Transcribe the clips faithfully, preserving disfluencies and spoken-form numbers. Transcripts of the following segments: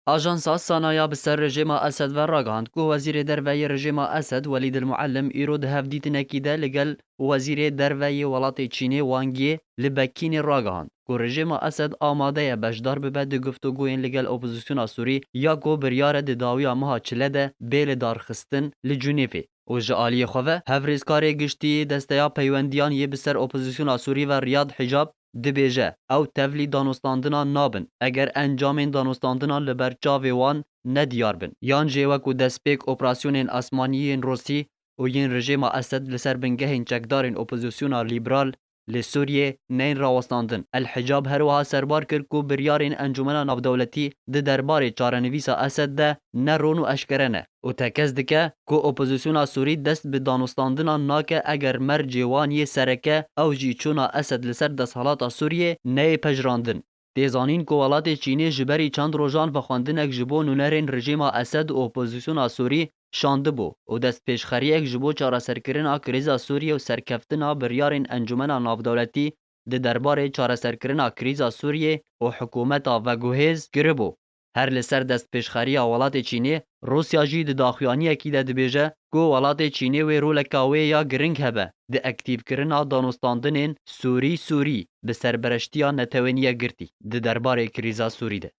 Ajansa Sana ya bi ser rejêma Esed ve ragihand ku Wezîrê Derve yê rejêma Esed Welîd El Muallim îro di hevdîtinekî de li gel Wezîrê Derve yê welatê Çînê Wang Yi li Bekînê ragihand ku rejêma Esed amade ye beşdar bibe di guftûgoyên li gel opozisyona Sûrî ya ku biryar e di dawiya meha çile de bê lidarxistin li Cunêfê. Û ji aliyê xwe ve, hevrêzkarê giştî Desteya Peywendiyan yê bi ser opozisyona Sûrî ve Riyad Hicab dibêje, ew tevlî danûstandinan nabin, eger encamên danûstandinan li ber çavê wan nediyar bin, yan jî wekû destpêk operasyonên asmanî yên Rûsî û yên rejêma Esed li ser bingehên çekdarên opozisyona lîberal li Sûriyê neyên rawestandin. El Hicab her wiha serbar kir ku biryarên Encûmena Navdewletî di derbarê çarenivîsa Esed de ne ron û eşkere ne û tekez dike ku opozisyona Sûrî dest bi danûstandinan nake eger mercê wan yê sereke ew jî çûna Esed li ser desthilata Sûriyê neyê pejirandin. Tê zanîn ku welatê Çînê ji berî çend rojan vexwendinek ji bo nûnerên rejîma Esed û opozisyona Sûrî şandibû û destpêşxeriyek ji bo çareserkirina krîza Sûriyê û serkeftina biryarên Encûmena Navdewletî di derbarê çareserkirina krîza Sûriyê û hikûmeta veguhêz kiribû. Her li ser destpêşxeriya welatê Çînê, Rûsya jî di daxuyaniyekî de dibêje ku welatê Çînê wê roleka wê ya giring hebe di ektîvkirina danûstandinên Sûrî-Sûrî bi serbereştiya Netewên Yekgirtî di derbarê krîza Sûrî de.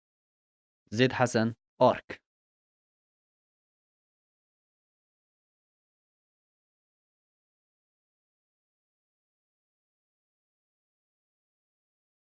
Zêd Hesen, Ark.